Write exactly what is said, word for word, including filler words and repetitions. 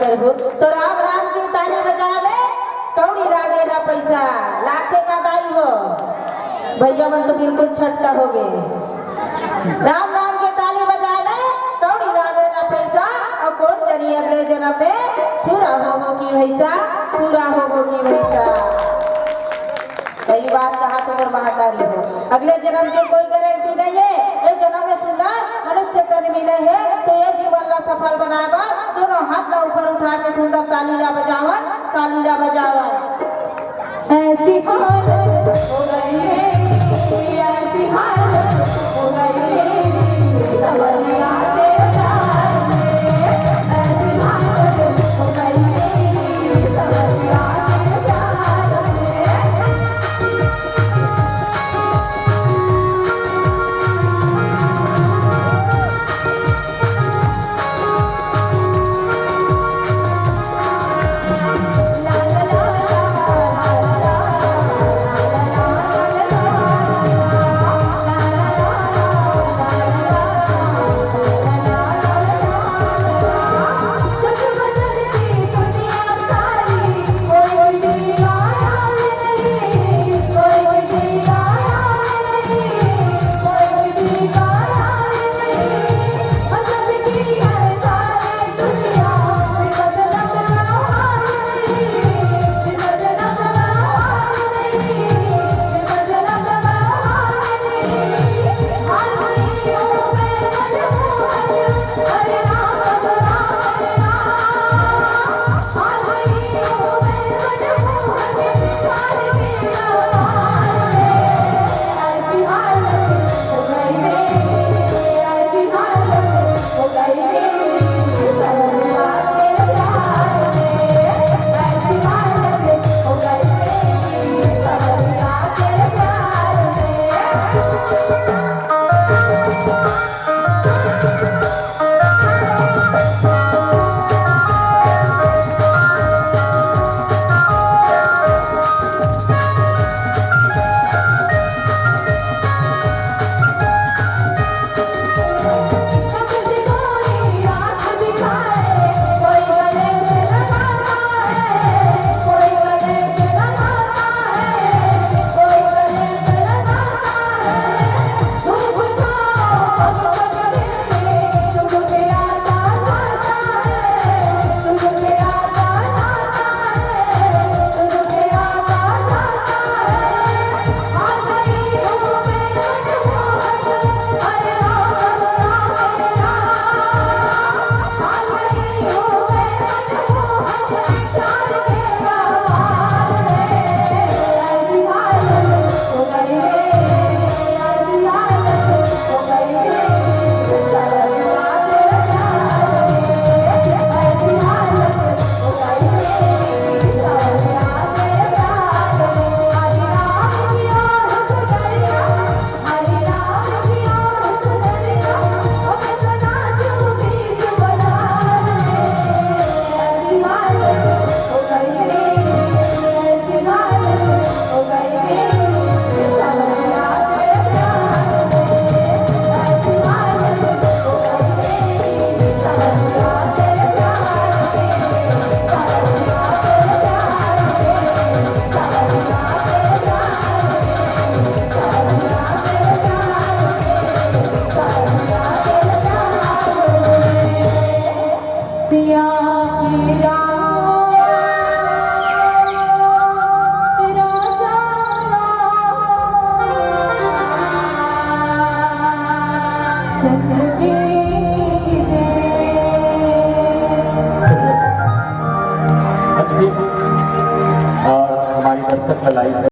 करहु तो राम राम के ताली बजावे, कौड़ी लागे ना पैसा। लागथे का दाई हो? भैया मन तो बिल्कुल छट्टा हो गे। राम राम के ताली बजावे, कौड़ी लागे ना पैसा, अउ कोन जनी अगले जनम में सुरा होबो की भैसा, सुरा होबो की भैसा। सही बात कहा तुम्हर महतारी हो, अगले जनम के कोई गारंटी नहीं है। ये जनम में सुंदर मनुष्य तन मिले है, तो ये जीवन ला सफल बनाए बर दोनों हाथ ला ऊपर उठा के सुंदर ताली ला बजावन, ताली ला बजावन। ऐसी हालत हो गई है, ऐसी हालत हो गई है, सवरिया के प्यार में। ऐसी हालत हो गई है, सवरिया के प्यार में। और हमारी दर्शक ला live है।